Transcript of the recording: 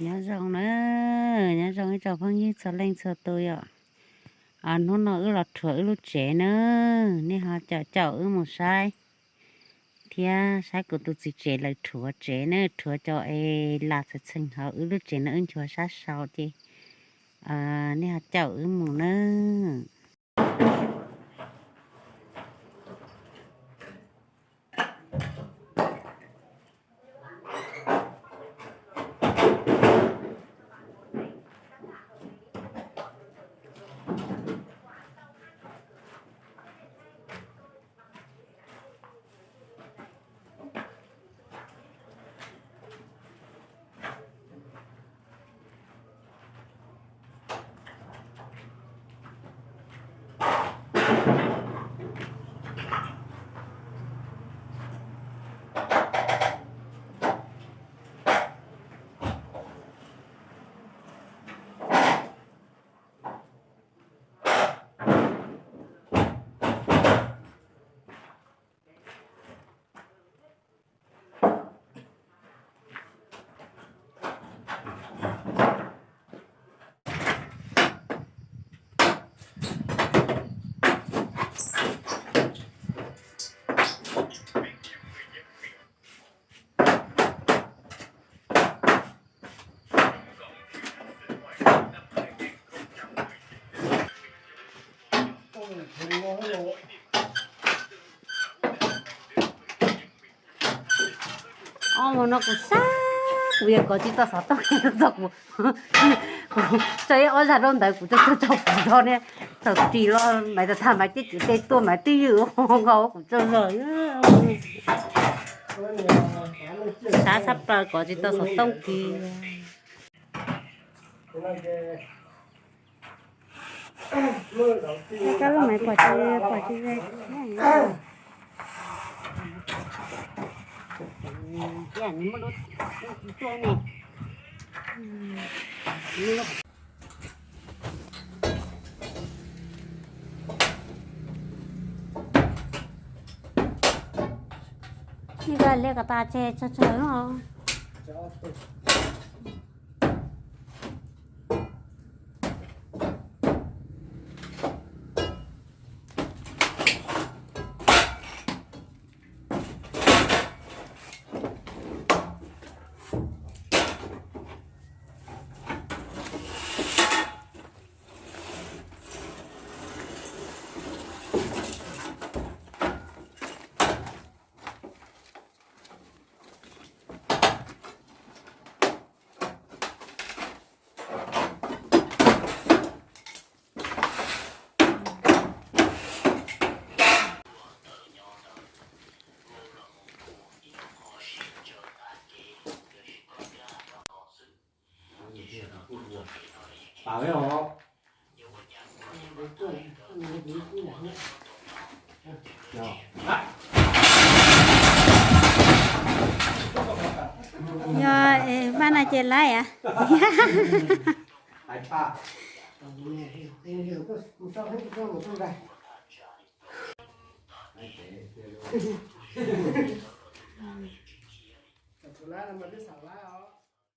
Nyob zoo na, nyob zoo ib tsoom phooj ywg txhua leej txhua tus yom. Hnub no wb los rhuav wb lub tsev na, nej ho caum caum wb mus saib thiab saib kuv tus txiv tsev lawv rhuav tsev na, rhuav cov es las txheem txheem hauv wb lub tsev no, wb nchuav sab saud ces nej ho caum wb mus na. Ob hmo no kuv sab, kuv yuav kov tsis tau xov tooj txog kuv, kuv tso ib ob zaj rau ntawd kuv tso tso kuv zog ne. Thaum ris los Maiv tas tham Maiv cem cem tej tuaj Maiv twb ywm nkaus kuv tsaug zog. Sab tshaj plaws kov tsis tau xov tooj kiag. Koj lub Maiv pom tsis, pom tsis ze. Ib koj liab kom tas tseg tsawg tsawg no. Yog, maj no ces laib as.